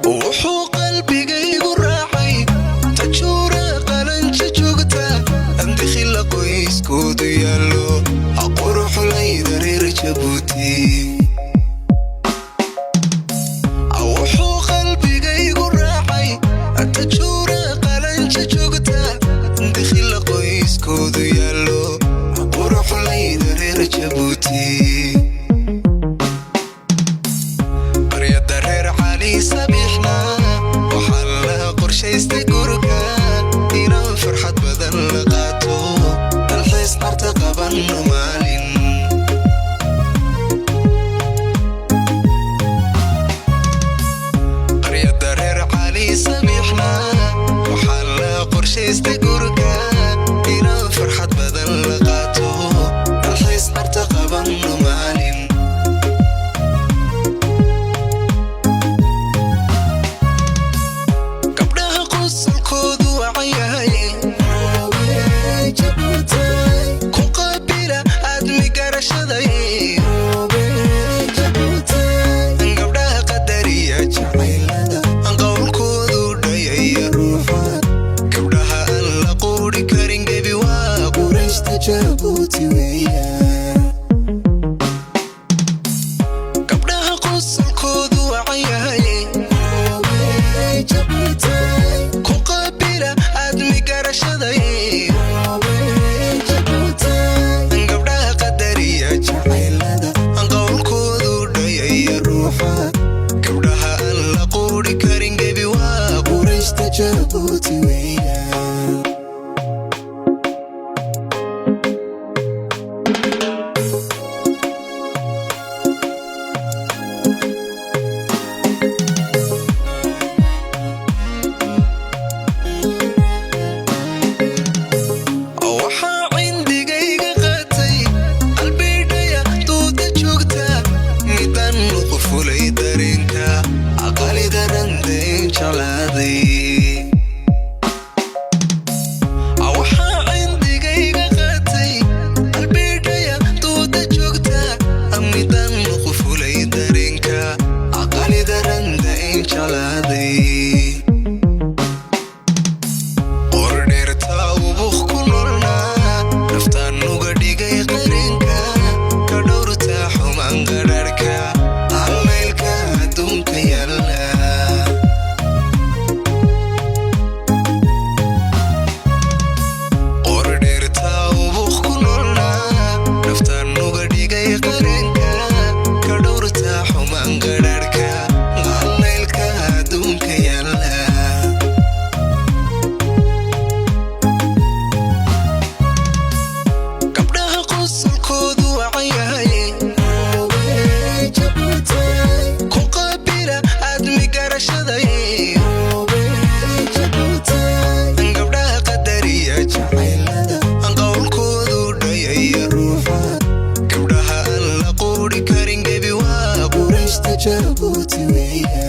Wuxuu qalbigaygu raacay Tajuura Qalanja joogta, Andikhila qoyskoodu yaallo, quruxlayda reer Jabuuti. Wuxuu qalbigaygu raacay Tajuura Qalanja joogta, Andikhila qoyskoodu yaallo, quruxlayda reer Jabuuti. Qaryada reer Cali Sabiixna waxaa la qorshaystay gurga inaan farxad badan la qaato, dalxiis Carta qabanno maalin. Qaryada reer Cali Sabiixna waxaa la qorshaystay gurga inaan farxad badan la qaato, dalxiis Carta qabanno maalin. Gabdhaha qosolkoodu wacan yahay, ku qaabila aadmi garashaday. Gabdhaha qadariya jacaylada, qowlkoodu dhayaya ruuxa, gabdhaha aan la quuri karin gebi waa Qurayshta Jabuuti weeyaan. Gabdhaha qosolkoodu wacan yahay, ku qaabila aadmi garashaday. Gabdhaha qadariya jacaylada, qowlkoodu dhayaya ruuxa, gabdhaha aan la quuri karin gebi waa Qurayshta Jabuuti weeyaan. Waxaa cindigayga qaatay qalbidhaya duuda joogta, midaan qufulay dareenka, aqalida randayn jeclaaday. Waxaa cindigayga qaatay qalbidhaya duuda joogta, midaan qufulay dareenka, aqalida randayn jeclaaday. Qordheerta ubuk ku noolnaa, naftaan uga dhigay qarinka, ka dhowrta xumaan qadharhka, allaylka adduunka yaalla. Qordheerta ubuk ku noolnaa, naftaan uga dhigay qarinka, ka dhowrta xumaan qadharhka, allaylka adduunka yaalla. Gabdhaha qosolkoodu wacan yahay, ku qaabila aadmi garashaday. Gabdhaha qadariya jacaylada, qowlkoodu dhayaya ruuxa, gabdhaha aan la quuri karin gebi waa Qurayshta Jabuuti weeyaan.